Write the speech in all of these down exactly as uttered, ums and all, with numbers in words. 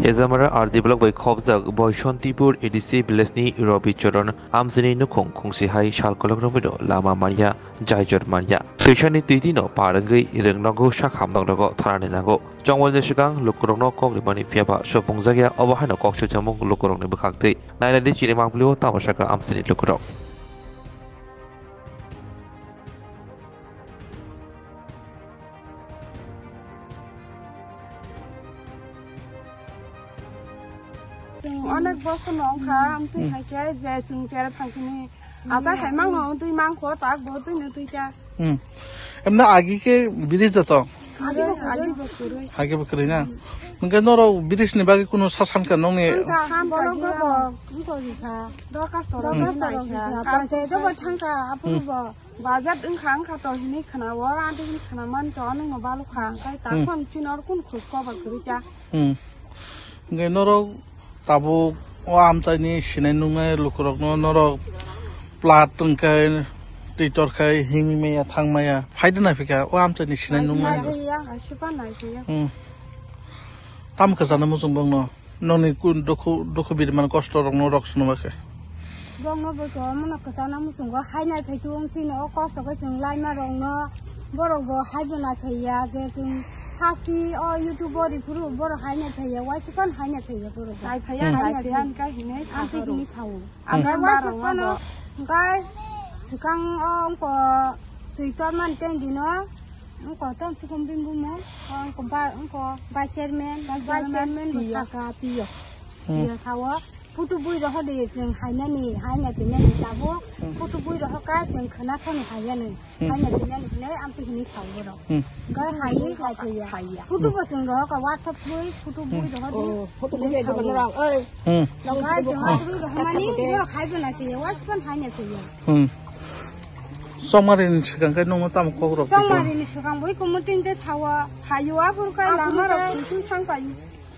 Hezamara R D block bai khobjak Boisontipur A D C village ni Robi Choron amchini nukhung khungsi hai sal kolok romwi no lama manya, jaijor manya. Twisani twidi no par wngwi rwng nogo sak hamdok nogo thanani nango. Chongmani swkang lukurokno kok rimani phiya ba sopungjak ya, obo haino kok sujamung lukurokni bwkhak twi. Nainani chini mangpili o tamo saka amchini lukurok. Chwng onek bosor no wngkha, amtwi Hmm. hai khe je chwng chere phangchini achai hai mangno twi mangkho, tak bo twi no twi kha. Hmm. Emna agi khe bridge joto? Agi bo kwrwi. Agi bo kwrwi na? Hwnkhe norok bridge ni bagwi kunu sasan kha nokni? Sasan kha, borok bo wngkha. Dorkhasto Dorkhasto rok rok wngkha. Wngkha. Panchayat bo thangkha, aphuru Hmm. bo. Budget wngkha wngkha to hinwi khwnao, ante hini khwnaman to, nwngno balukha, hwnkhe Hmm. takhon chini oro kunu khoj kobar kwrwi kha. Hmm. Hwnkhe norok tabuk o amchaini sinai nuknai lukurokno norok plat wngkhe twi torkhai himwi maya thang maya phaide naiphikha o amchaini sinai nuknai. Naiphaiya. Kaisa pa naiphaiya. Hmm. Tamo kwchana muchung bongno? Nokni kun dukhu, dukhu birman kosto rokno rok swnama khe. Bongno bo to omono kwchana muchungo hai nai phai tuwng chini o kosto khe chwng laima rokno borok bo hai bo nai phaiya je chwng haski o YouTube o riphuru borok hai nai phaiya waisa phano hai nai phaiya borok bo. Nai phaiya, hai nai phaiya, phaiya. Hwnkhe hinwi Ang twi saphuru. Hinwi sao. Hmm. Ang Hwnkhe member waisa rokno phano bo. Hwnkhe swkang o wngkha twi tormani tei dino wngkha tom sikom bimbumo wngkha ba wngkha vice chairman, vice chairman bo saka piyo. Hmm. Piyo sao. Photo bui rohor de chwng hainani, haina pinani tabuk. Hmm. Photo bui rohor ka chwng khwna sani hainani. Hmm. Haina pinani hinwi amtwi hinwi sao borok. Hmm. Gai hai lai thaiya. Haiya. Photo bo chwng rohor ka WhatsApp bui, photo bui Hmm. rohor de. Oh, photo bui hinwi rohor sao. Oi. Hmm. Gai chwng photo bui rohor mani borok hai bo lai thaiya, WhatsApp phone haina thaiya. Hmm. Chongmari ni swkang khe nungno tamo kok rok twi khe? Chongmari ni swkang bui kumu tin te sao. Hayo aphuru kai lama rok sui sui thang pai.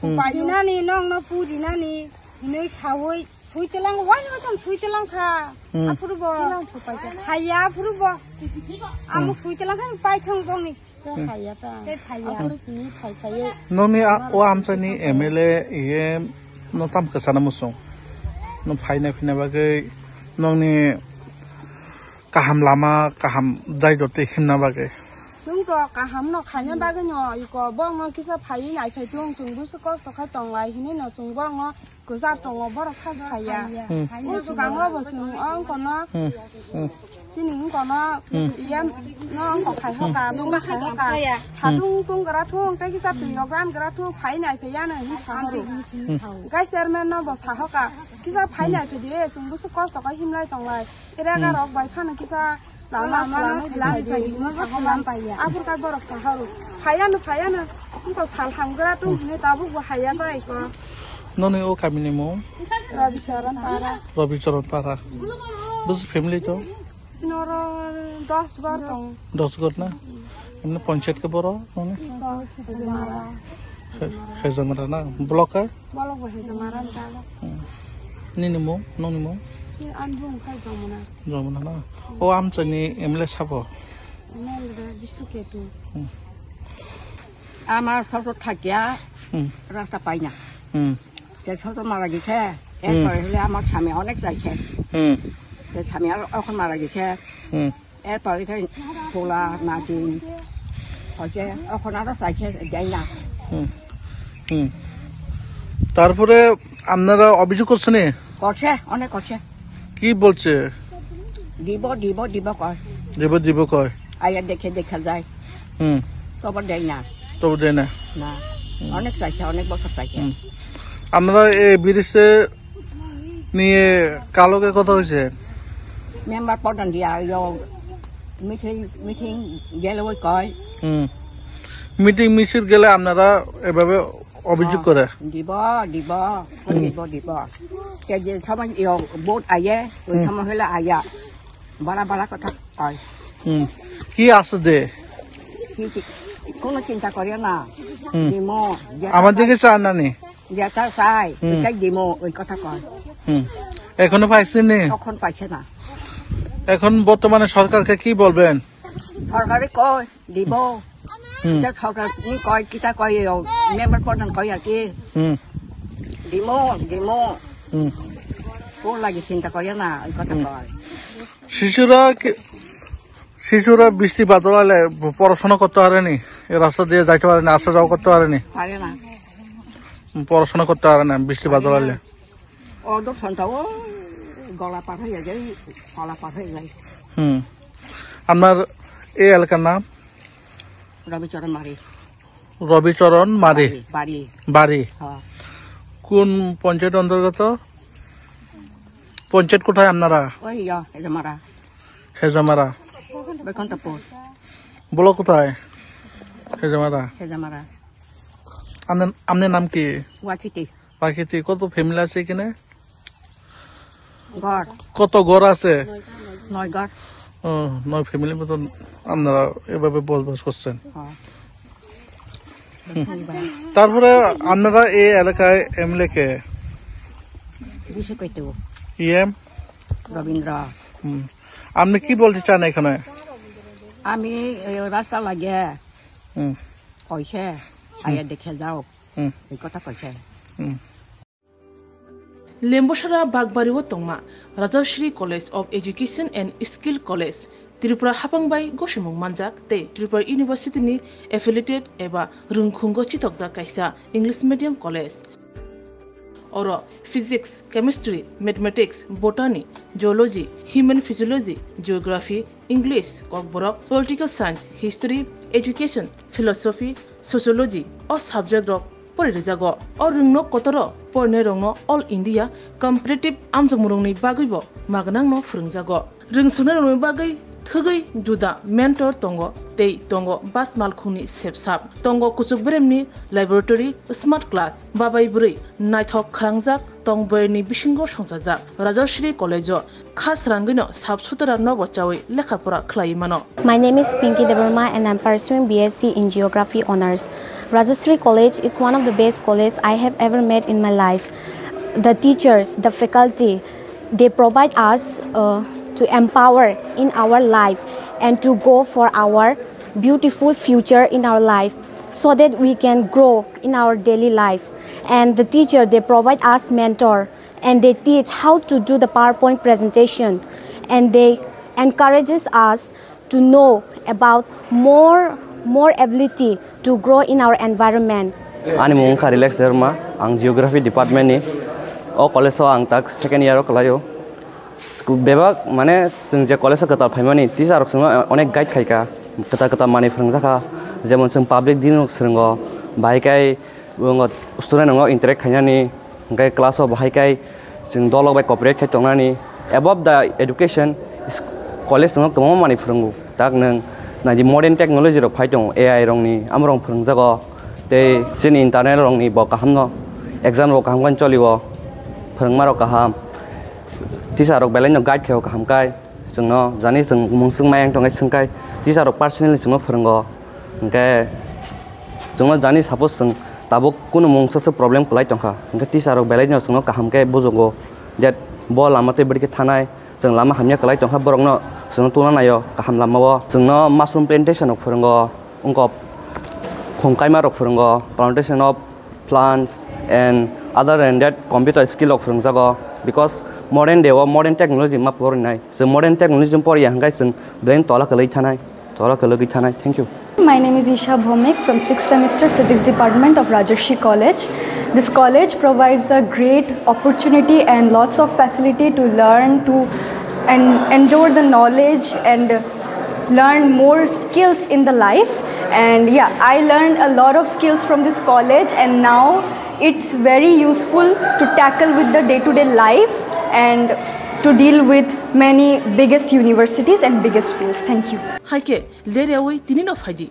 Hmm. Payo. Rinani nongno pu rinani. Hinwi sawi sui telang, wani wani sui telang kha. Hmm. Aphuru bo. Telang chupai kha. Haiya aphuru bo. Amo Hmm. sui telang kha pai thang bongni. Te Hmm. haiya ta. Te haiya. Aphuru sini phai phai. Noni a-, o amchani M L A iye no tam kwchana muchung. No phaina phina bagwi nongni kaham lama, kaham jai dote himna bagwi. Chwng to kaham no khaina bagwi no iko bongno kisa phaiwi naikhai tung chwng busu kosto khai tonglai hinwi no chwng bongno kwchar tongo borok kha phaiya. Hmm. O swkango bo chwng o wngkono Hmm. Hmm. chini wngkono Hmm. iyam no wngkok khai hoka, Hmm. nungma khai hoka. Hmm. Satung tung gra thung tei kisa twi rok ran gra thung phai naiphaiya no hinwi sa horo. Hmm. Gai chairman no bo sa hoka kisa phai Hmm. naiphai di chwng busu kosto khai himlai tonglai. Ira Hmm. ga rok bai phano kisa lama Lama no swlamwi swlam phai di, phai di, hinwi no sa bo hoka. Swlam paiya. Aphuru kha borok sa horo. Phaiya no, phaiya no. Wngkha sal hamgra tong Hmm. hinwi tabuk bo haiya bai ko. Noni o kamini mung? Rabi Charan Para. Rabi Charan Para. Bwswk family to? Chini oro dos gor tong. Dos gor na? Emne panchayat ke boro, noni? Dos, Hezamara. He-, Hezamara na? Block ke? Bolok bo Hezamara ni dala. Hmm. Nini mung? Noni mung? Ni an bung khai Jamuna. Jamuna na? O amchani M L A sabo? M L A Bisu Ketu. Hmm. Ama sosok thakia Hmm. rasta paina. Hmm. Te sosok mara gikhe, Hmm. erpore hile ama sami onek jaikhe. Hmm. Te sami ar okhon mara gikhe. Hmm. Erpore khe khula, natin. Hoje okhon aro saikhe jaina. Hmm. Hmm. তারপরে আপনারা অভিযোগ করছেন? করছে, অনেক করছে। কি বলছে? দিব, দিব, দিব কয়। দিব, দিব কয়। আয়া দেখে দেখা যায়। হুম। তবু দেয় না। তবু দেয় না। না। হুম। অনেক চাইছে, অনেক বছর চাইছে। হুম। আপনারা এই ব্রিজে নিয়ে কালকে কথা হয়েছে? মেম্বার প্রধান দিয়া, ইয়ো, মিটিং, মিটিং গেলে ওই কয়। হুম। মিটিং মিছিল গেলে আপনারা এভাবে অভিযোগ হ্যাঁ। করে? দিব, দিব, হুম। দিব, দিব। তে যে সময় ইয়ো ভোট আয়ে, ওই হুম। সময় হলে আয়া। বালা বালা কথা কয়। হুম। কি আছে দে? কি, কি, কোনো চিন্তা করিও না। হুম। দিমো, যেটা আমার দিকে চায়, চান না নি? যেটা চাই, হুম। ওইটাই দিমো, ওই কথা কয়। হুম। এখনো পাইছেন নি? তখন পাইছে না। এখন বর্তমানে সরকারকে কি বলবেন? সরকারে কয়, দিব। হুম। এটা সরকার নি কয়, কিতা কয়, ও মেম্বার প্রধান কয় আর কি। হুম। Gimo, gimo. Hmm. Ko lagi chinta kore na, oi kotha koi. শিশুরা কি, শিশুরা বৃষ্টি বাদল আইলে পড়াশোনা করতে পারেনি? এই রাস্তা দিয়ে যাইতে পারেনি, আসা যাওয়া করতে পারেনি? পারে না। পড়াশোনা করতে পারে না বৃষ্টি বাদল আইলে। O do phonta o gola par hoye jai, gola par hoye jai. হুম। আপনার এই এলাকার নাম? রবিচরণ মারি। রবিচরণ মারি। বাড়ি, বাড়ি। বাড়ি। হ্যাঁ। কোন পঞ্চায়েত অন্তর্গত? পঞ্চায়েত কোথায় আপনারা? ওই ইয়া, হেজামারা। হেজামারা। বৈকুণ্ঠপুর। ব্লক কোথায়? হেজামারা। হেজামারা। আপনার, আপনার নাম কি? ওয়াকিটি। বাকিতে কত ফ্যামিলি আছে এখানে? ঘর। কত ঘর আছে? নয় ঘর। ও, নয় ফ্যামিলির মতন আপনারা এভাবে বসবাস করছেন। হ্যাঁ। তারপরে আপনারা এই এলাকায় এমএলএ কে? বিশু কইতে। ইএম? রবীন্দ্র। হুম। আপনি কি বলতে চান এখানে? আমি এই রাস্তা লাগে হুম। কইছে, আয়া দেখে যাও। হুম। এই কথা কইছে। হুম। Lembosara Bagbari o tongma Rajashree College of Education and Skill College, Tripura hapang bai gosimung manjak tei Tripura University ni affiliated eba rwngkhungo chitokjak kaisa English medium college. Oro physics, chemistry, mathematics, botany, zoology, human physiology, geography, English, Kokborok, political science, history, education, philosophy, sociology o subject rok pori rijago. O rwngno kotoro porinai rokno All India Competitive amjokmung rokni bagwibo magnangno phwrwngjago. Rwngsuknai rokni bagwi thwgwi juda mentor tongo tei tongo bas malkhungni sepsap. Tongo kuchuk beremni laboratory, smart class, babai bwrwi naithok khwlangjak tong boyarni bisingo songchajak. Rajashree College o kha srangwino sap sutara nobo chawi lekha pora khlaiwi mano. My name is Pinky Debbarma and I'm pursuing B S C in Geography Honours. Rajashree College is one of the best college I have ever met in my life. The teachers, the faculty, they provide us, uh, to empower in our life and to go for our beautiful future in our life so that we can grow in our daily life. And the teacher, they provide us mentor and they teach how to do the PowerPoint presentation, and they encourages us to know about more, more ability to grow in our environment. Ani mung wngkha Relax Debbarma, ang Geography Department ni. O college o ang tak second year o kwlaio. Bebak mane chwng je college o kwtal phaimani teacher rok chwngno onek guide khaikha, kwtal kwtal manwi phwrwngjakha, jemon chwng public din rok swrwngo, bahai khe Bo wngkha student rokno interact khainani, hwnkhe class o bahai khai chwng dolok bai cooperate khai tongnani. Above the education, is-, college no kwbangma manwi phwrwngo. Tak nwng naidi modern technology rok phai tongo, A I rokni, amorok phwrwngjago. Tei chini internal rokni bo kahamno, exam rok kaham khe cholio, phwrwngma rok kaham. Teacher rok belai no guide khaio kaham khai. Chwngno jani chwng mungswk mayang tongkhe swngkhai teacher rok personally chwngno phwrwngo. Hwnkhe chwngno jani suppose chwng tabuk kunu mungsa se problem kwlai tongkha, hwnkhe teacher rok belaino chwngno kaham khe bujugo je bo lama tei bwrwi khe thanai, chwng lama hamya kwlai tongkha borokno chwngno tungna naio kaham lamao. Chwngno mushroom plantation rok phwrwngo, wngkha khum kaima rok phwrwngo, plantation of plants and other than that computer skill rok phwrwngjago, because modern day o modern technology ma porinai. Chwng modern technology poriya hwnkhe chwng brain tola kwlwi thanai, tola kwlwgwi thanai. Thank you. My name is Isha Bhomik from sixth semester Physics Department of Rajarshi College. This college provides a great opportunity and lots of facility to learn, to and endure the knowledge and learn more skills in the life. And yeah, I learned a lot of skills from this college, and now it's very useful to tackle with the day-to-day life and to deal with many biggest universities and biggest fields. Thank you. Haikhe leryawi tinino phaidi.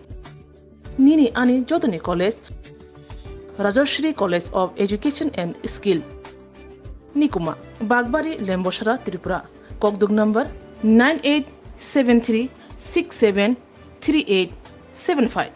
Nini ani jotoni college, Rajashree College of Education and Skill. Nikuma, Bagbari, Lembosara, Tripura. Kokduk number nine eight seven three six seven three eight seven five.